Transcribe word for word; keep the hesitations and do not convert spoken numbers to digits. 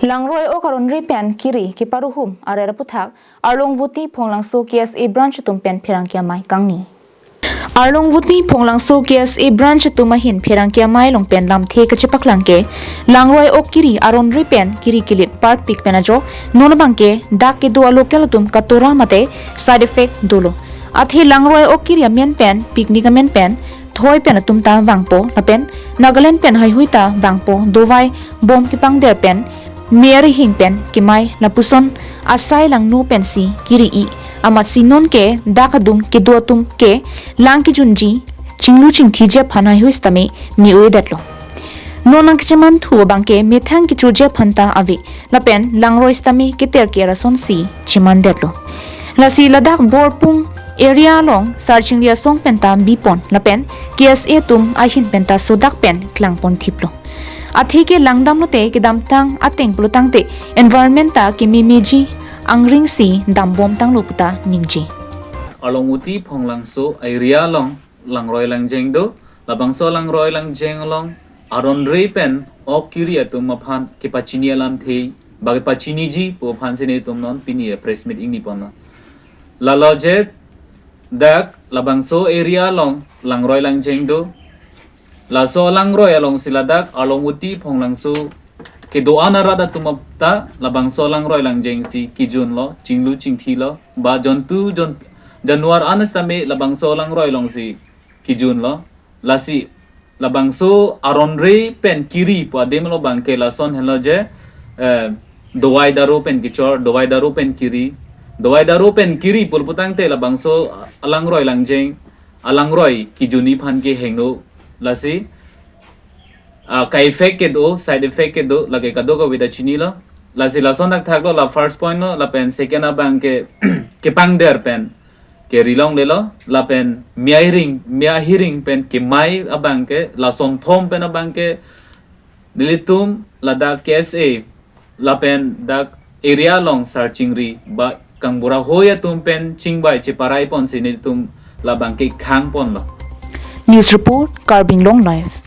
Langroi ok aron-re pen kiri keparuhum aret aputhak Arlong Voti Phonglangso K S A branch atum pen pherangke amei kangni. Arlong Voti Phonglangso K S A branch atum ahin pherangke amei along pen lamthe kachepaklang ke, langroi ok kiri aron-re pen kiri kelit parpik pen ajok non abangke dak kedo a-local atum katora mate side effect dolo. Athe langroi ok kiri amen pen picnic amen pen thoi pen atum ta vangpo lapen Nagaland pen heihui ta vangpo, dovai bom kepangder pen me arihing pen kemai lapuson asai langno pensi kiri-i amatsi non ke dak adung kedo atum ke lang kejunji chinglu chingthiji aphan heihui sitame me-o-edetlo. Non nangkechemanthu abangke methang kechoji aphan ta ave lapen langroi sitame keter ke-er asonsi chemandetlo. Lasi ladak Borpung area along Sarchingri asong pen ta bipon lapen K S A atum ahin pen ta sodak pen klangpon thiplo. Athe ke langdamlote kedamtang ateng pulotangte environment ta kememeji angring si dambom tanglo puta ningje. Arlong Voti Phonglangso area along langroi langjeng do, labangso langroi langjeng along aron-re pen ok kiri atum aphan kepachini alamthe ba kepachiniji pu aphansi nelitum non pini press meet ingniponlo. Lalo je dak labangso area along langroi langjeng do. Laso langroi alongsi ladak Arlong Voti Phonglangso kedo-an arat atum ap ta labangso langroi langjengsi kejunlo, chinglu chingthilo, ba jontu jon januar an sitame labangso langroi alongsi kejunlo. Lasi labangso aron-re pen kiri pu adim lo abangke lason henlo je, eh, dovai daru pen kechor, dovai daru pen kiri, dovai daru pen kiri pul putangte labangso alangroi langjeng, alangroi kejunji aphan ke hingno. Lasi, ah, ka-effect kedo, side effect kedo, lake kadokave ta chinilo. Lasi lason thakthak lo, la first point lo, lapen second abangke kepangder pen keri longlelo, lapen me ahiring, me ahiring pen kemai abangke, lason thom pen abangke nelitum ladak K S A lapen dak area along Sarchingri ba kangbura hoi atum pen chingbai cheparai ponsi nelitum labangke khangponlo. News report, Karbi Anglong Live.